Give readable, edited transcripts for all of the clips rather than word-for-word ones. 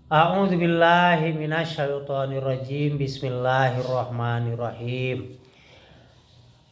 A'udzubillahi minasyaitonirrajim. Bismillahirrahmanirrahim.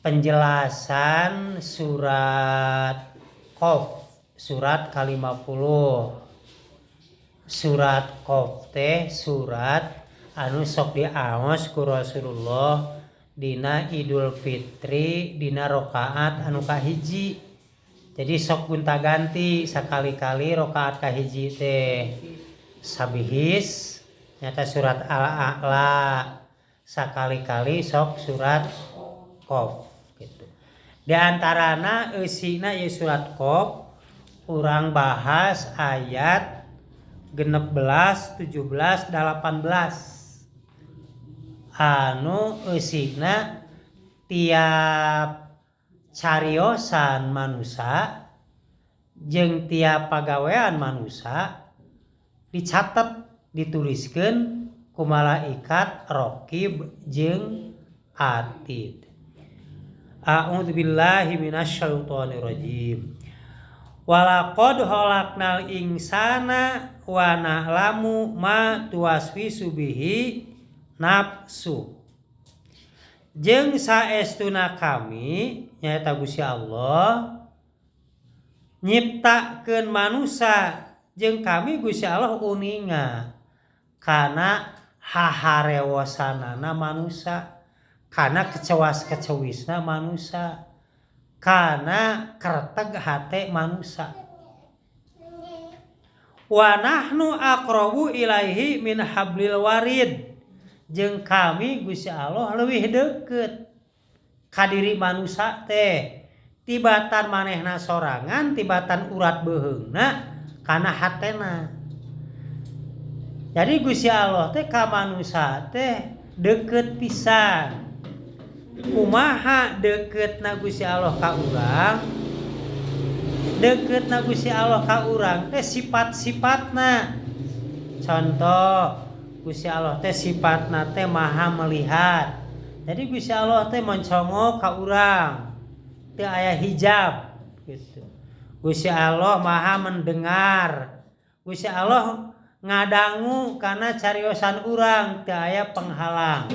Penjelasan surat Qaf, surat ke-50. Surat Qaf teh surat anu sok diaos ku Rasulullah dina Idul Fitri dina rakaat anu kahiji. Jadi sok gonta-ganti, sakali-kali rakaat kahiji teh Sabihis, nyata surat Al-A'la, sakali-kali sok surat Qaf gitu. Di antarana eusina ieu surat Qaf, urang bahas ayat 16, 17, 18 anu eusina tiap cariosan manusia jeung tiap pagawean manusia dicatat, dituliskeun ku malaikat Raqib jeung Atid. A'udzubillahi minasyaitonirrajim. Walaqad khalaqnal insana wa na'lamu ma tuwaswisu bihi nafsu. Jeung saestuna kami, nyaeta Gusti Allah, nyiptakeun manusia jeung kami Gusti Allah uninga kana haharewosanana manusia, kana kecewas-kecewisna manusia, kana kerteg hate manusia. Wa nahnu aqrabu ilaihi min hablil warid. Jeung kami Gusti Allah leuwih deukeut ka diri manusia teh tibatan manehna sorangan, tibatan urat beuheungna kana hatena. Jadi Gusti Allah teh ka manusia teh deukeut pisan. Kumaha deukeutna Gusti Allah ka urang? Deukeutna Gusti Allah ka urang teh sifat-sifatna. Contoh, Gusti Allah teh sifatna teh maha melihat. Jadi Gusti Allah teh mencongok ka urang, teu aya hijab gitu. Gusti Allah maha mendengar. Gusti Allah ngadangu kana cariosan urang, teu aya penghalang.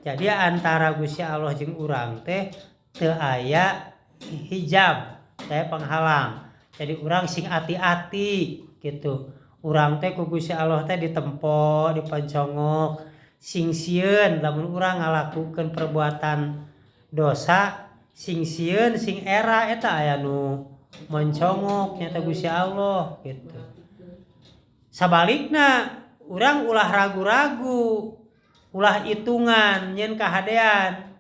Jadi antara Gusti Allah jeung urang teh teu aya hijab, teu aya penghalang. Jadi urang sing ati-ati gitu. Urang teh ku Gusti Allah teh ditempo, dipancongok, sing sieun lamun urang ngalakukeun perbuatan dosa, sing sieun, sing era eta aya nu moncongok, nyata Gusti Allah gitu. Sabalikna urang ulah ragu-ragu, ulah hitungan nyeun kahadean,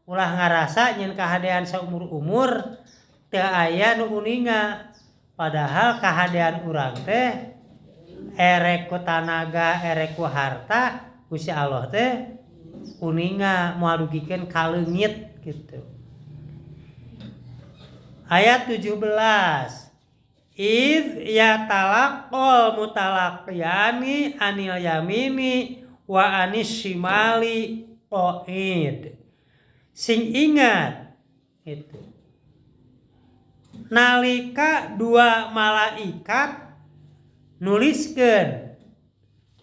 ulah ngarasa nyeun kahadean saumur-umur teu aya nu uninga, padahal kahadean urang teh erek ku tanaga, erek ku harta, Gusti Allah teh uninga, moal dugikeun kaleungit gitu. Ayat 17. Id yatalaqqal mutalaqiyani anil yamini wa anis shimali qa'id. Sing ingat itu. Nalika dua malaikat nuliskeun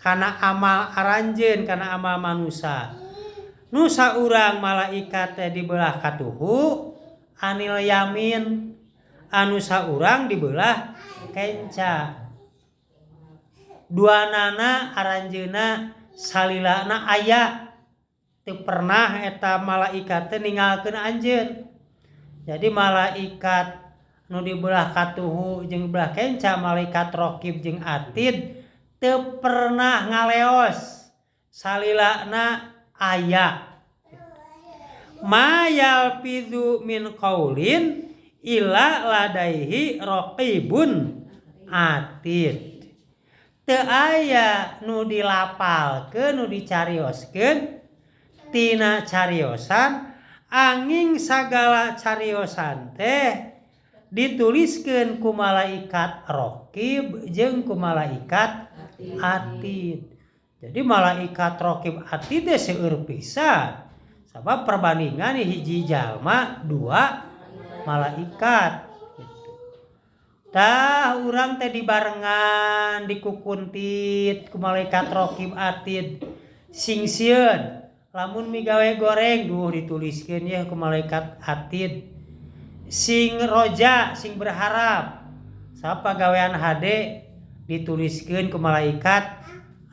kana amal aranjeun, kana amal manusia. Nu saurang malaikat teh dibelah katuhu anil yamin, anu saurang dibelah kenca. Dua nana aranjeuna salilana aya, teu pernah eta malaikat teh ninggalkeun anjeun. Jadi malaikat nu dibelah katuhu jeung belah kenca, malaikat Raqib jeung Atid, teu pernah ngaleos, salilana aya. Ma yalfidzu min qaulin illa ladaihi raqibun atid. Teu aya nu dilapalkeun, nu dicarioskeun tina cariosan, anging sagala cariosan teh dituliskeun ku malaikat Raqib jeung ku malaikat Atid. Jadi malaikat Raqib Atid teh seueur pisan. Sabab perbandingan hiji jalma dua malaikat gitu. Tah urang teh dibarengan dikukuntit ku malaikat raqib atid sing sieun lamun migawe goreng duh dituliskeun yeuh ku malaikat atid sing roja sing berharap sabab pagawean hade dituliskeun ku malaikat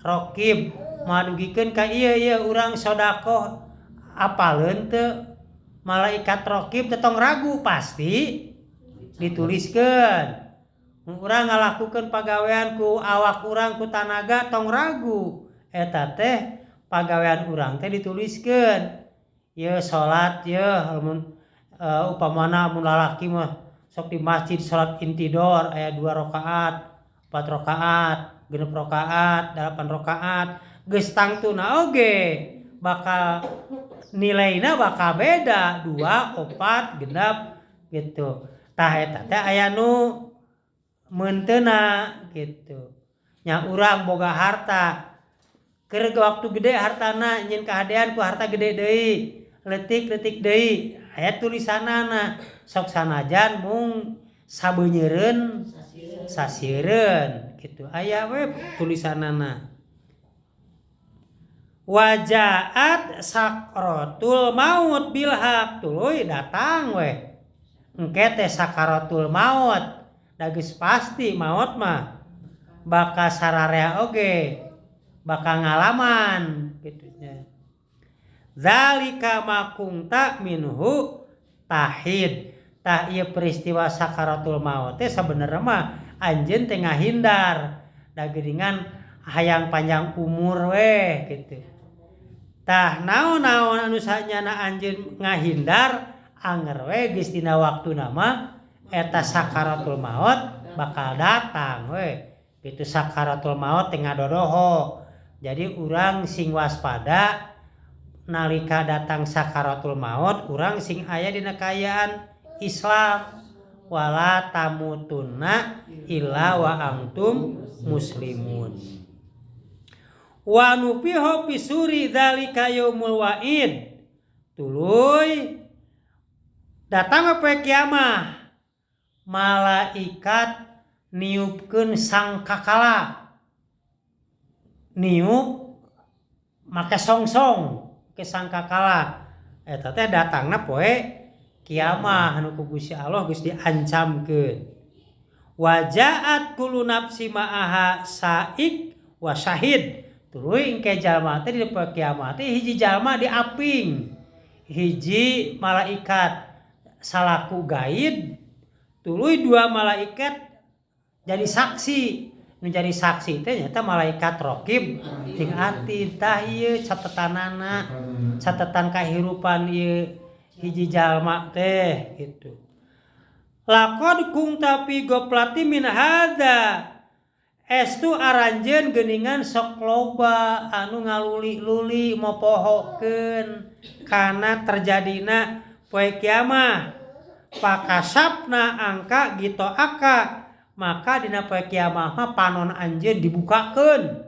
raqib moal dugikeun ka ieu yeuh urang sedekah apaleun teu malaikat raqib teh tong ragu pasti dituliskeun. Urang ngalakukeun pagawean ku awak urang ku tanaga tong ragu eta teh pagawean urang teh dituliskeun. Yeuh salat yeuh lamun upamana mun lalaki mah sok di masjid salat intidor aya 2 rakaat, 4 rakaat, 6 rakaat, 8 rakaat geus tangtuna oge bakal nilaina bakal beda 2, 4, 6 gitu. Tah eta teh aya nu meunteuna gitu. Nya urang boga harta keur waktu gede hartana nyeun kahadean ku harta gede deui, leutik-leutik deui aya tulisanana sok sanajan mung sabeunyereun sasieureun gitu aya we tulisanana. Wajaat sakratul maut bil haq tuluy datang we engke teh sakaratul maut da geus pasti maut mah bakal sararea oge bakal ngalaman gitu nya. Zalika ma kunta minhu tahid. Tah ieu peristiwa sakaratul maut teh sabenerna mah anjeun teh ngahindar da geuningan hayang panjang umur weh gitu. Tah naon-naon anu sanyana anjeun ngahindar anger we geus dina waktuna mah eta sakaratul maut bakal datang we. Gitu sakaratul maut teh ngadodoho. Jadi urang sing waspada nalika datang sakaratul maut urang sing aya dina kaayaan Islam. Wala tamutunna illa wa antum muslimun. Wa nufiho fisuri dzalika yaumul wa'id. Tuluy datang poe kiamah malaikat niupkeun sangkakala niup make songsong ke sangkakala eta teh datangna poe kiamah anu ku Gusti Allah geus diancamkeun. Wajaat kullu nafsi ma'aha saik wa syahid. Tuluy engke jalma teh di poe kiamah teh hiji jalma diaping hiji malaikat salaku gaid tuluy 2 malaikat jadi saksi. Menjadi saksi teh nyata malaikat raqib jeung atid. Tah ieu catetanana catatan kahirupan ieu hiji jalma teh gitu. Laqad kunta fi ghaflatin min hadza. Estu aranjeun geuningan sok loba anu ngaluli-luli mopohokeun kana terjadina poe kiamah. Pakasapna angka gitu aka maka dina poe kiamah mah panon anjeun dibukakeun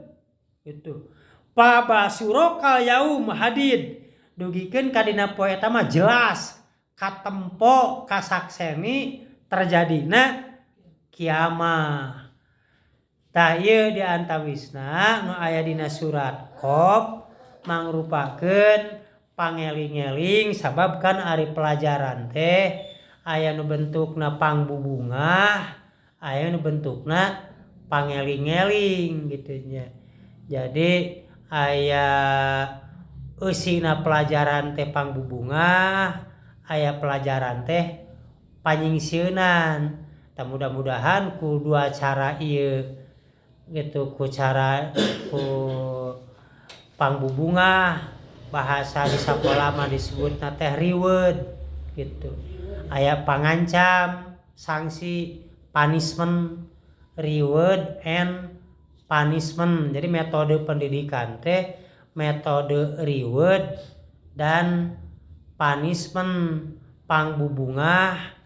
gitu. Pabasurokal yaum hadid dugikeun ka dina poe eta mah jelas katempo kasakseni terjadina kiamah. Tah ieu di antawisna nu aya dina surat Qaf mangrupakeun pangeling-eling sabab kan ari pelajaran teh aya nu bentukna pangbubungah, aya nu bentukna pangeling-eling gitu nya. Jadi aya eusina pelajaran teh pangbubungah, aya pelajaran teh panyingsieunan. Tah mudah-mudahan ku dua cara ieu gitu, ku cara ku pangbubungah bahasa di sakola mah disebutna teh reward gitu. Aya pangancam, sanksi, punishment, reward and punishment. Jadi metode pendidikan teh metode reward dan punishment, pangbubungah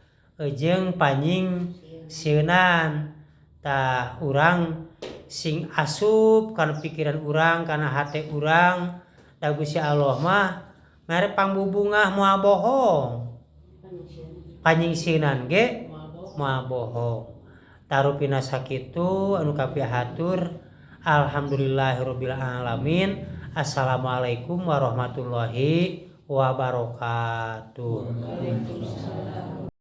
jeung panyingsieunan. Tah urang sing asup kana pikiran urang, kana hate urang, da Gusti Allah mah mere pangbubungah moal bohong. Panyingsieunan ge moal bohong. Tah, rupina sakitu anu kapihatur. Alhamdulillahirabbil alamin. Assalamualaikum warahmatullahi wabarakatuh. Waalaikumsalam.